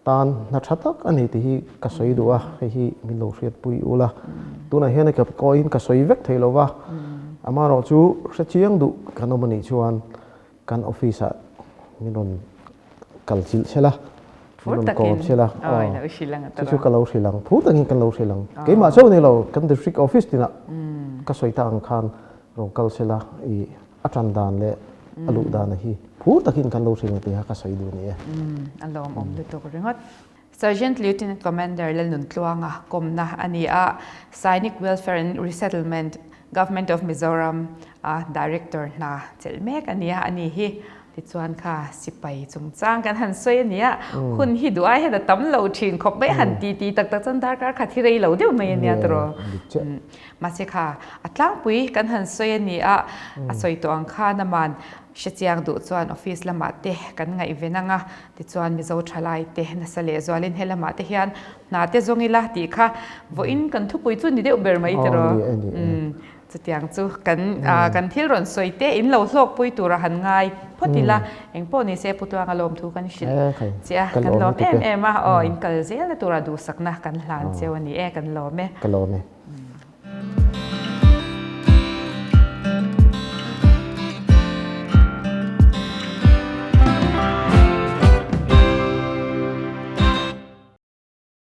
tan hna tha tak a ni tih hi ka sawi duh a, hei hi min lo hriatpui ul a. Tunah hian ka kawiin ka sawi vek thei lo va, amaherawh chu hre chiang duh kan awm a nih chuan kan office-ah min rawn kal chilh chel a, min rawn kawm chel a, chu chu ka lo hrilh ang, phur takin kan lo hrilh ang. Keimah chauh ni lo, kan district office tinah ka sawi tak ang khan rawn kal chel a, i A tan dan leh a luh dan a hi phur takin kan lo hrilh ang tih kha ka sawi duh a ni e. A lawmawm lutuk ringawt. Sergeant Lieutenant Commander Lalnuntluanga kawmna a ni a, Sainik Welfare and Resettlement, Government of Mizoram a Director hna chelh mek a ni a, a ni hi tichuan kha sipai chungchang kan han sawi a ni a, hun hi duh ai hian a tam lo thin khawp mai a han ti ti tak tak chuan darkar khat hi rei lo deuh mai a nia tawh. Mahse kha a tlangpui kan han sawi a ni a, a sawi tawh ang khan aman hrechiang duh chuan office lamah te kan ngaihven ang a, tichuan Mizo thalai te nasa leh zualin he lamah te hian hna te zawng ila tih kha vawiin kan thupui chu ni deuh ber mai tiraw. Chutiang chu kan kan thil rawn sawi te in lo hlawkpui tura han ngai phawt ila, engpawh ni se Pu Tluanga lawmthu kan hrilh che a, kan lawm em em a, aw in kal zelna tura duhsakna kan hlan cheu a ni e, kan lawm e. Ka lawm e.